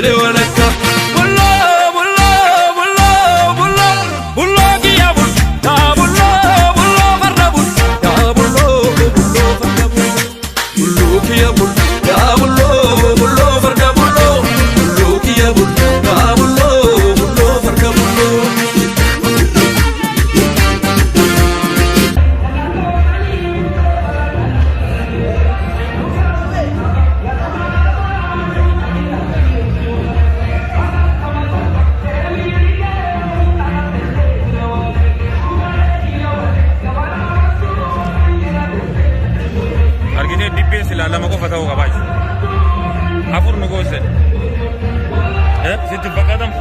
jedhe walakka. Bulloo bulloo bulloo bulloo bulloo kiyya bul yaa bulloo bulloo farda bul yaa bulloo bulloo farda bul bulloo kiyya bul yaa bulloo bulloo farda bulloo bulloo kiyya bul yaa bulloo bulloo farda bulloo. Argitee dibbeen silaa lama qofa ta'uu qabaa jechuudha. Afur nu goossen. Sitti fakkaatamu?